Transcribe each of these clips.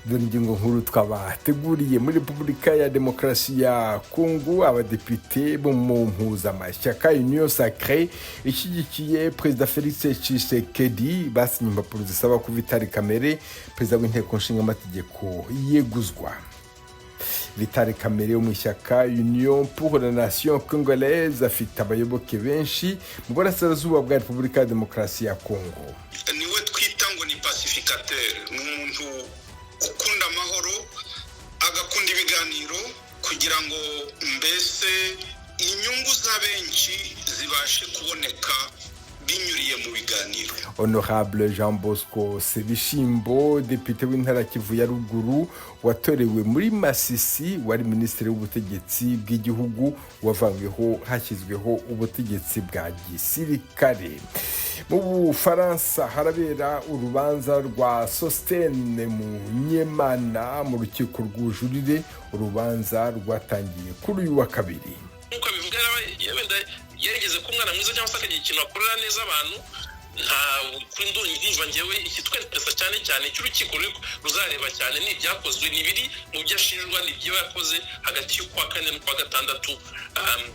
Dore ingingo nkuru twabateguriye. Muri Repubulika ya Demokarasi ya Kongo, abadepite bo mu mpuzamashyaka Union Sacrée ishyigikiye Perezida Felix Tshisekedi basinye impapuro zisaba ko Vital Kamerhe, perezida w'Inteko Nshingamategeko, yeguzwa. Vital Kamerhe wo mu ishyaka Union pour la Nation Congolaise afite abayoboke benshi mu burasirazuba bwa Repubulika ya Demokarasi ya Kongo. Niwe twita ngo ni pacificateur, ni umuntu ukunda amahoro, agakunda ibiganiro kugira ngo mbese inyungu za benshi zibashe kuboneka binyuriye mu biganiro. Honorable Jean Bosco Sebishimbo, depite w'Intara Kivu ya Ruguru watorewe muri Masisi, wari minisitiri w'ubutegetsi bw'igihugu wavanyweho hashyizweho ubutegetsi bwa gisirikare. Mu Bufaransa harabera urubanza rwa Sosthène Munyemana mu rukiko rw'ubujurire. Urubanza rwatangiye kuri uyu wa kabiri. Nk'uko abivuga, wenda yarigeze kuba umwana mwiza cyangwa se akagira ikintu akorera neza abantu. Nta kuri ndumva ngewe ikitwereka cyane cyane cy'urukiko ruzareba cyane ni ibyakozwe, ni ibiri mu byo ashinjwa, ni ibyo yakoze hagati y'ukwa kane n'ukwa gatandatu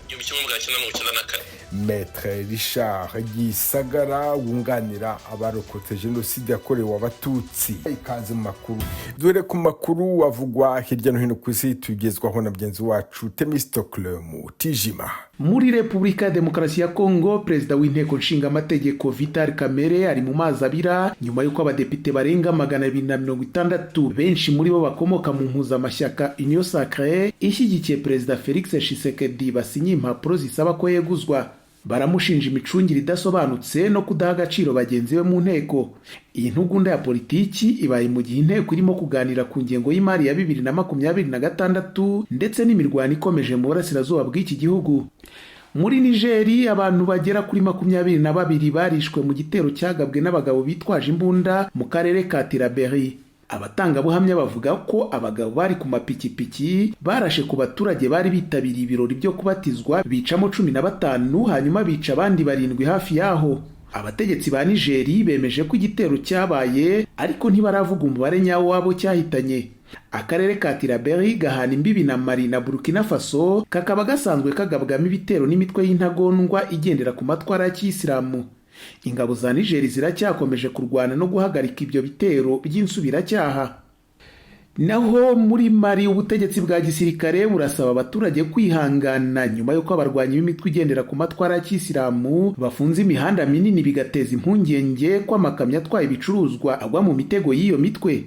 1994. Maître Richard Gisagara wunganira abarokotse Jenoside yakorewe Abatutsi, ikaze mu makuru. Dore ku makuru avugwa hirya no hino ku isi, tugezwaho na mugenzi wacu Temistokle Mutijima. Muri Repubulika ya Demokarasi ya Kongo, perezida w'Inteko Nshingamategeko Vital Kamerhe ari mu mazi abira nyuma y'uko abadepite barenga 260, benshi muri bo bakomoka mu mpuzamashyaka Union Sacrée ishyigikiye Perezida Felix Tshisekedi, basinye impapuro zisaba ko yeguzwa. Baramushinja imicungire idasobanutse no kudaha agaciro bagenzi be mu nteko. Iyi ntugunda ya politiki ibaye mu gihe inteko irimo kuganira ku ngengo y'imari ya 2026 ndetse n'imirwano ikomeje mu burasirazuba bw'iki gihugu. Muri Nigeri, abantu bagera kuri 22 barishwe mu gitero cyagabwe n'abagabo bitwaje imbunda mu karere ka Tillabéri. Abatangabuhamya bavuga ko abagabo bari ku mapikipiki barashe ku baturage bari bitabiriye ibirori byo kubatizwa, bicamo 15, hanyuma bica abandi barindwi hafi y'aho. Abategetsi ba Nigeri bemeje ko igitero cyabaye, ariko ntibaravuga umubare nyawo wabo cyahitanye. Akarere ka Tillabéri gahana imbibi na Mali na Burkina Faso, kakaba gasanzwe kagabwamo ibitero n'imitwe y'intagondwa igendera ku matwara ya kiyisilamu. Ingabo za Nigeri ziracyakomeje kurwana no guhagarika ibyo bitero by'insubiracyaha. Naho muri Mali, ubutegetsi bwa gisirikare burasaba abaturage kwihangana nyuma y'uko abarwanyi b'imitwe igendera ku matwara ya kiyisilamu bafunze imihanda minini, bigateza impungenge ko amakamyo atwaye ibicuruzwa agwa mu mitego y'iyo mitwe.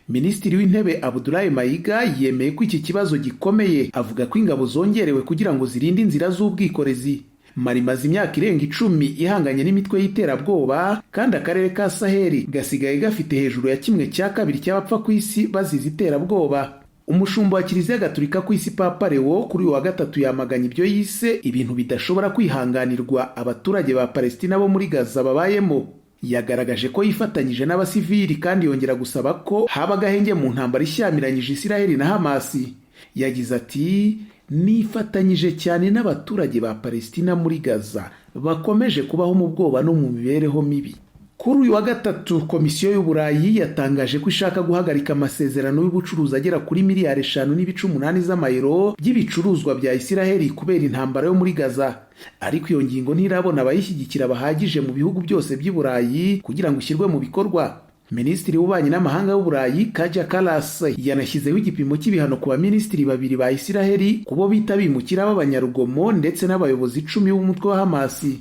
Minisitiri w'Intebe Abdoulaye Maïga yemeye ko iki kibazo gikomeye, avuga ko ingabo zongerewe kugira ngo zirinde inzira z'ubwikorezi. Mali imaze imyaka irenga 10 ihanganye n'imitwe y'iterabwoba, kandi akarere ka Saheli gasigaye gafite hejuru ya kimwe cya kabiri cy'abapfa ku isi bazize iterabwoba. Umushumba wa Kiliziya Gatulika ku isi, Papa Leo, kuri uyu wa gatatu yamaganye ibyo yise ibintu bidashobora kwihanganirwa abaturage ba Palestina bo muri Gaza babayemo. Yagaragaje ko yifatanyije n'abasivili, kandi yongera gusaba ko haba agahenge mu ntambara ishyamiranyije Isiraheli na Hamasi. Yagize ati: "Nifatanyije cyane n'abaturage ba Palestina muri Gaza bakomeje kubaho mu bwoba no mu mibereho mibi." Kuri uyu wa gatatu, Komisiyo y'Uburayi yatangaje ko ishaka guhagarika amasezerano y'ubucuruzi agera kuri miliyari 5.8 z'amayero by'ibicuruzwa bya Isiraheli kubera intambara yo muri Gaza, ariko iyo ngingo ntirabona abayishyigikira bahagije mu bihugu byose by'i Burayi kugira ngo ishyirwe mu bikorwa. Minisitiri w'Ububanyi n'Amahanga w'Uburayi, Kaja Kallas, yanashyizeho igipimo cy'ibihano ku baminisitiri babiri ba Isiraheli, ku bo bita bimukira b'abanyarugomo, ndetse n'abayobozi 10 b'umutwe wa Hamasi.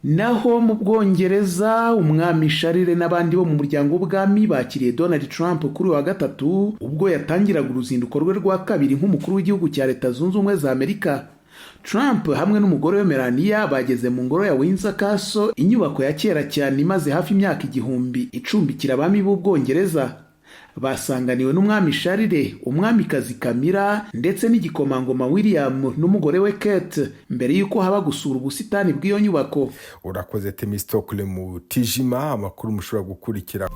Naho mu Bwongereza, Umwami Charles n'abandi bo mu muryango w'ubwami bakiriye Donald Trump kuri uyu wa gatatu ubwo yatangiraga uruzinduko rwe rwa kabiri nk'umukuru w'igihugu cya Leta Zunze Ubumwe za Amerika. Trump hamwe n'umugore we Melania bageze mu ngoro ya Windsor Castle, inyubako ya kera cyane imaze hafi imyaka 1000 icumbikira abami b'Ubwongereza. Basanganiwe n'Umwami Charles, Umwamikazi Camilla ndetse n'igikomangoma William n'umugore we Kate, mbere y'uko haba gusura ubusitani bw'iyo nyubako. Urakoze, Temistokle Mutijima. Amakuru mushobora gukurikira,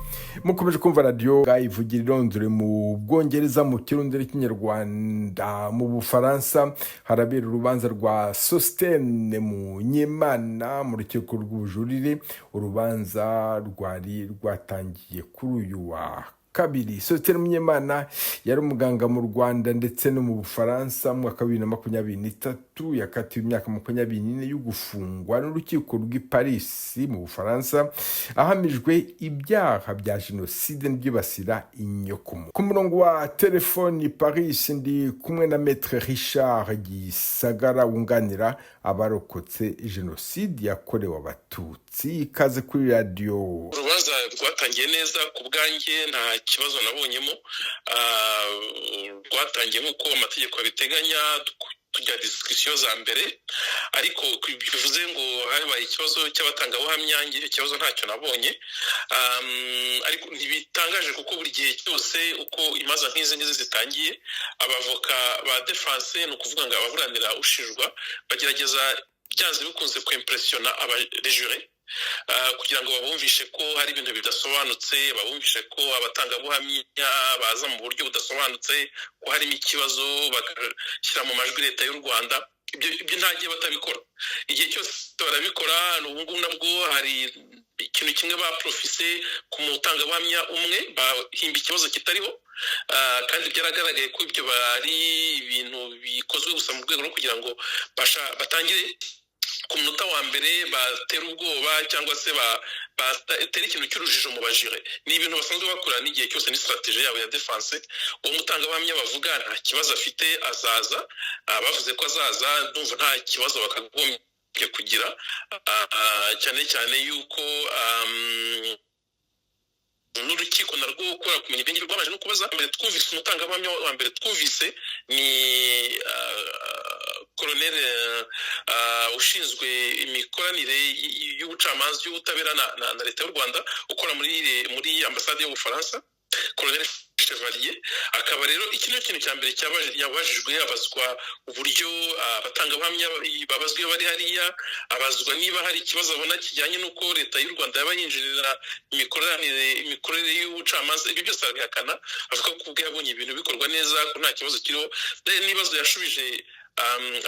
mukomeje kumva radiyo ivugira i Londres mu Bwongereza mu Kirundi n'Ikinyarwanda. Mu Bufaransa harabera urubanza rwa Sosthène Munyemana mu rukiko rw'ubujurire. Urubanza rwari rwatangiye kuri uyu wa kabiri. Sosthène Munyemana yari umuganga mu Rwanda ndetse no mu Bufaransa. Mu mwaka wa 2023 yakatiwe imyaka 24 yo gufungwa n'urukiko rw'i Paris mu Bufaransa, ahamijwe ibyaha bya jenoside n'ibyibasira inyokomuntu. Ku murongo wa telefoni Paris ndi kumwe na Maître Richard Gisagara, wunganira abarokotse jenoside yakorewe Abatutsi. Ikaze kuri radiyo. Urubanza rwatangiye neza ku bwanjye, nta kibazo nabonyemo. Rwatangiye nk'uko amategeko abiteganya, tujya discussion za mbere, ariko bivuze ngo habaye ikibazo cy'abatangabuhamya, icyo kibazo ntacyo nabonye. Ariko ntibitangaje, kuko buri gihe cyose uko imanza nk'izi ngizi zitangiye, abavoka ba défense, ni ukuvuga ngo ababuranira ushinjwa, bagerageza byanze bikunze kwimpressionna aba les jurés kugira ngo babumvishe ko hari ibintu bidasobanutse, babumvishe ko abatangabuhamya baza mu buryo budasobanutse, ko harimo ikibazo, bagashyira mu majwi Leta y'u Rwanda. Ibyo nta gihe batabikora, igihe cyose barabikora. Ubu ngubu nabwo hari ikintu kimwe baprofise ku mutangabuhamya umwe, bahimba ikibazo kitariho, kandi byaragaragaye ko ibyo bari ibintu bikozwe gusa mu rwego rwo kugira ngo batangire ku munota wa mbere batera ubwoba cyangwa se batera ikintu cy'urujijo mu ba jurés. Ni ibintu basanzwe bakora n'igihe cyose, ni stratégie yabo ya défense. Uwo mutangabuhamya bavuga nta kibazo afite, azaza. Bavuze ko azaza, ndumva nta kibazo bakagombye kugira, cyane cyane yuko n'urukiko narwo gukora kumenya ibyo ngibyo rwabanje no kubaza mbere. Twumvise umutangabuhamya wa mbere, twumvise ni koroneri ushinzwe imikoranire y'ubucamanza, y'ubutabera na Leta y'u Rwanda, ukora muri ambasade y'Ubufaransa, Koroneri Chevalier. Akaba rero iki ni ikintu cya mbere yabajijwe. Abazwa uburyo abatangabuhamya babazwa iyo bari hariya, abazwa niba hari ikibazo abona kijyanye n'uko Leta y'u Rwanda yaba yinjirira imikoranire, imikorere y'ubucamanza. Ibyo byose arabihakana, avuga ko ubwe yabonye ibintu bikorwa neza, ko nta kibazo kiriho. N'ibibazo yashubije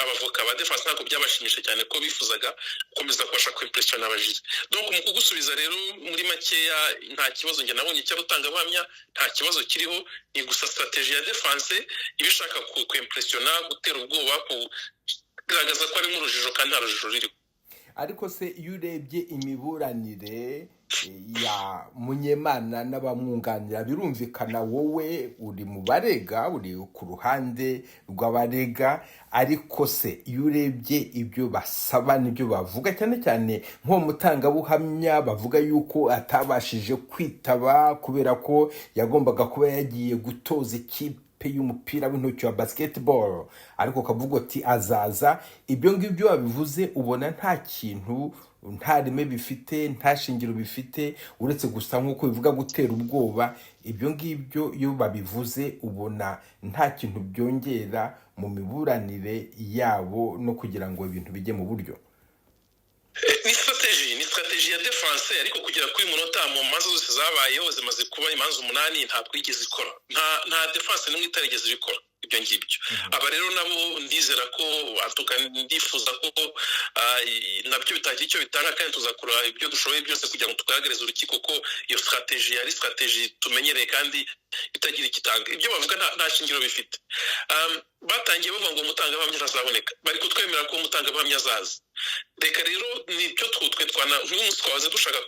abavoka ba défense ntabwo byabashimisha cyane, ko bifuzaga gukomeza kubasha kwimpressionna aba jurés. Donc mu kugusubiza rero muri makeya, nta kibazo njye nabonye cy'abatangabuhamya, nta kibazo kiriho. Ni gusa stratégie ya défense iba ishaka kwimpressionna, gutera ubwoba, kugaragaza ko harimo urujijo kandi nta rujijo ruriho. Ariko se iyo urebye imiburanire ya Munyemana n'abamwunganira, birumvikana wowe uri mu barega, uri ku ruhande rw'abarega, ariko se iyo urebye ibyo basaba n'ibyo bavuga, cyane cyane nk'uwo mutangabuhamya bavuga yuko atabashije kwitaba kubera ko yagombaga kuba yagiye gutoza ikipe y'umupira w'intoki wa basketball, ariko ukavuga uti azaza, ibyo ngibyo babivuze ubona nta kintu, nta reme bifite, nta shingiro bifite, uretse gusa nk'uko bivuga gutera ubwoba. Ibyo ngibyo iyo babivuze ubona nta kintu byongera mu miburanire yabo no kugira ngo ibintu bijye mu buryo? Ni stratégie ya défense, ariko kugera kuri uyu munota, mu manza zose zabayeho, zimaze kuba imanza umunani, ntabwo yigeze ikora. Nta défense n'imwe itarigeze ibikora ibyo ngibyo. Aba rero nabo ndizera ko, atuka ndifuza ko nabyo bitagira icyo bitanga, kandi tuzakora ibyo dushoboye byose kugira ngo tugaragarize urukiko ko iyo stratégie ari stratégie tumenyereye kandi itagira ikitanga. Ibyo bavuga nta shingiro bifite. Batangiye bavuga ngo umutangabuhamya ntazaboneka, bari kutwemera ko umutangabuhamya azaza. Reka rero nicyo twe twana nk'uyu munsi twahoze dushaka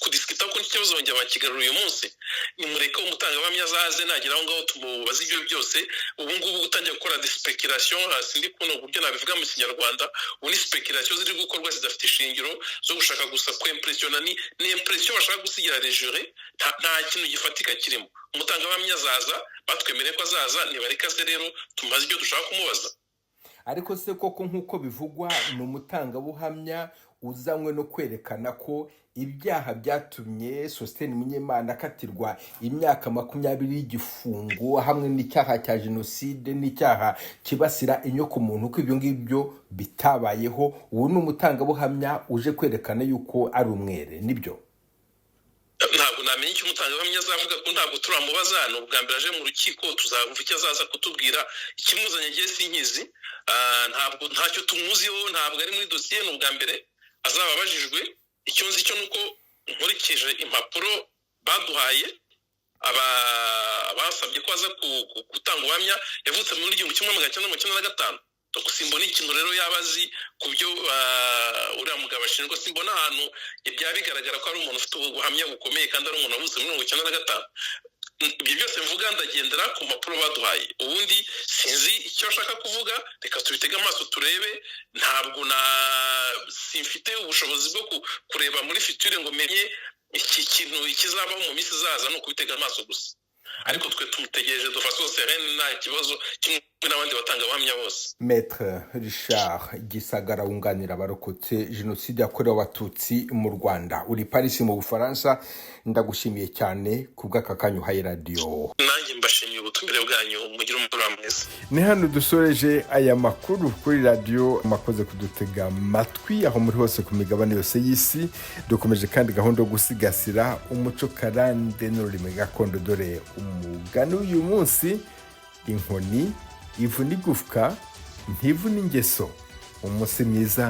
kudiscuta, ko n'ikibazo bongera bakigarura uyu munsi. Nimureke umutangabuhamya azaze, nagera aho ngaho tumubaze ibyo byose. Ubu ngubu gutangira gukora des spéculations, sindi kubona uburyo nabivuga mu Kinyarwanda, ubu ni spéculations ziri gukorwa zidafite ishingiro, zo gushaka gusa kwimpressionna. Ni impression bashaka gusigira les jurés, nta kintu gifatika kirimo. Umutangabuhamya azaza, batwemereye ko azaza, nibareke aze rero tumubaze ibyo dushaka kumubaza. Ariko se koko nk'uko bivugwa, ni umutangabuhamya uzanywe no kwerekana ko ibyaha byatumye Sosthène Munyemana akatirwa imyaka 20 y'igifungo, hamwe n'icyaha cya jenoside n'icyaha kibasira inyokomuntu, ko ibyo ngibyo bitabayeho? Ubu ni umutangabuhamya uje kwerekana yuko ari umwere, nibyo? Ntabwo namenya icyo umutangabuhamya azavuga, ko ntabwo turamubaza. Ni ubwa mbere aje mu rukiko, tuzumva icyo azaza kutubwira. Ikimuzanye ngiye sinkizi, ntabwo ntacyo tumuziho, ntabwo ari muri dosiye, ni ubwa mbere azaba abajijwe. Icyo nzi cyo ni uko nkurikije impapuro baduhaye Abasabye ko aza gutanga ubuhamya, yavutse muri 1995. Simbona ikintu rero yaba azi ku byo uriya mugabo ashinjwa. Simbona ahantu byaba bigaragara ko ari umuntu ufite ubuhamya bukomeye kandi ari umuntu wavutse muri 95. Ibyo byose mvuga ndagendera ku mpapuro baduhaye. Ubundi sinzi icyo ashaka kuvuga, reka tubitege amaso turebe. Ntabwo na simfite ubushobozi bwo kureba muri future ngo menye iki kintu ikizabaho mu minsi izaza. Ni ukubitega amaso gusa, ariko twe tumutegereje de façon sereine, nta kibazo, kimwe n'abandi batangabuhamya bose. Maître Richard Gisagara, wunganira abarokotse Jenoside yakorewe Abatutsi mu Rwanda, uri Paris mu Bufaransa, ndagushimiye cyane ku bw'aka kanya uhaye radiyo. Nanjye mbashimiye ubutumire bwanyu. Mugire umugoroba mwiza. Ni hano dusoreje aya makuru kuri radiyo. Mwakoze kudutega amatwi aho muri hose ku migabane yose y'isi. Dukomeje kandi gahunda yo gusigasira umuco karande n'ururimi gakondo. Dore umugani w'uyu munsi: "Inkoni ivuna igufwa, ntivuna ingeso." Umunsi mwiza.